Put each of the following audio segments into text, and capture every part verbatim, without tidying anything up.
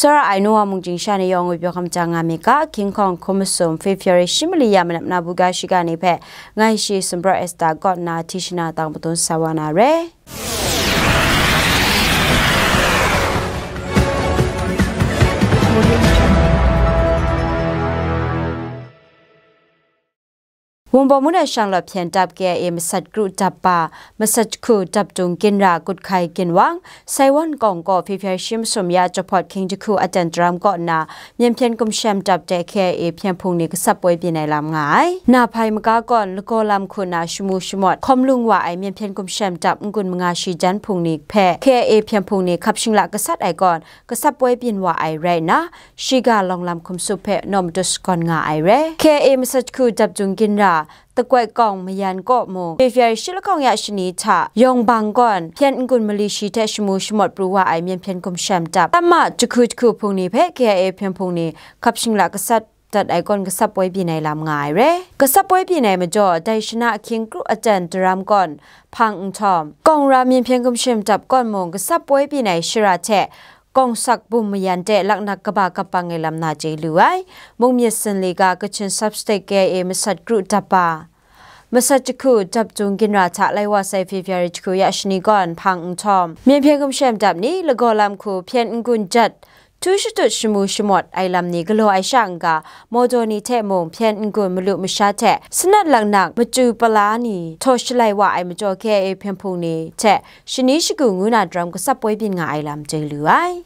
Tsawra ai Nowa mung chying sha ni yawng ngwi pyaw hkam jang nga mi ga, King Kong hkum masum February shi mali ya manap na buga shiga ni hpe ngai shi Sumpraw Esther kaw nna Tishina tang patun sa wa na re. Wunpawng mung ai shanglawt hpyen dap K I A masat kru dap ba, masat jahku dap dung ginra kut hkai ginwang, Saiwan kawng kaw February shi masum ya jahpawt hkying jahku aten daram kaw nna, myen hpyen gumshem dap de K I A hpyen hpung ni gasap poi byin ai lam nga ai. Na hpai maga gawn lagaw lam hku na shamu shamawt hkawm lung wa ai myen hpyen gumshem dap n-gun manga shi jan hpung ni hpe K I A hpyen hpung ni hkap shingla gasat ai gawn gasap poi byin wa ai rai nna, shiga lawng lam hkum sup hpe naw matut shakawn nga ai re. K I A masat jahku dap dung ginra, Takwai kawng mayan kaw mung, February shi lahkawng ya shani hta, yawng bang gawn, hpyen n-gun mali shi hte shamu shamawt pru wa ai myen hpyen gumshem dap, tamma jahku jahku hpung ni hpe K I A hpyen hpung ni hkap shingla gasat dat ai gawn gasap poi byin ai lam nga ai re. Gasap poi byin ai majaw, dai shana ahkying kru aten daram gawn hpang nhtawm, kawng ra myen hpyen gumshem dap gawn mung gasap poi byin ai shara hte, kawng sak bum mayan de laknak kaba kapang ai lam na chye lu ai. Mung myit sin li ga Kachin Sub-State K I A masat kru dap ba, masat jahku dap dung ginra hta lai wa sai February jahku ya shani gawn hpang nhtawm, myen hpyen gumshem dap ni lagaw lam hku hpyen n-gun jat, htu shatut shamu shamawt ai lam ni galaw ai sha n-ga, mawdaw ni hte mung hpyen n-gun malu masha hte sanat laknak machyu pala ni htaw shalai wa ai majaw K I A hpyen hpung ni hte shani shagu ngu na daram gasap poi byin nga ai lam chye lu ai.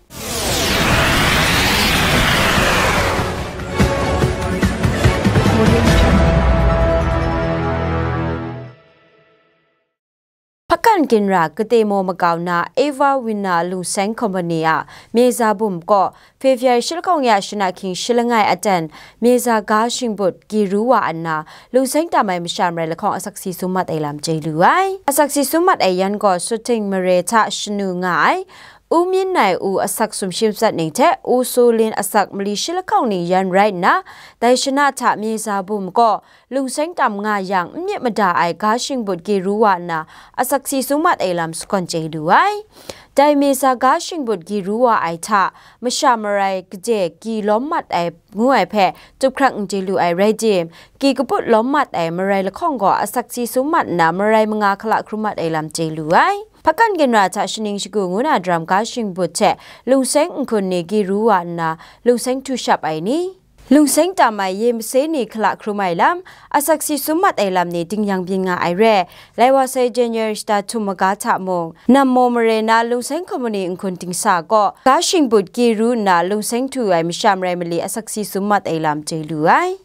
Hpakan ginra Katemo makau na Eva Wina Lungseng Company a Meza Bum kaw February shi lahkawng ya shana hkying shi langai aten Meza ga shingbut gi ru wa nna, lungseng tam ai masha marai lahkawng asak si sum mat ai lam chye lu ai. Asak si sum mat ai yan gaw Suting mare hta shanu nga ai, U Myin Nai U asak sumshi matsat ning hte U Su Lin asak mali shi lahkawng ning yan rai nna, dai shana hta Meza Bum kaw lungseng tam nga yang n myit mada ai ga shingbut gi ru wa nna, asak si sum mat ai lam shakawn chye lu ai. Dai Meza ga shingbut gi ru wa ai hta, masha marai kaje gi lawm mat ai ngu ai hpe, tup hkrak n chye lu ai rai tim, gi kaput lawm mat ai marai lahkawng gaw asak si sum mat nna, marai manga hkala hkrum mat ai lam chye lu ai. Hpakan ginra hta shaning shagu ngu na daram ga shingbut hte lungseng nhkun ni gi ru wa nna, lungseng htu shap ai ni, lungseng tam ai ye mase ni hkala hkrum ai lam, asak si sum mat ai lam ni dingyang byin nga ai re. Lai wa sai January shata htum maga hta mung, Nammo mare na lungseng Company nhkun dingsa kaw ga shingbut gi ru nna lungseng htu ai masha marai mali asak si sum mat ai lam chye lu ai.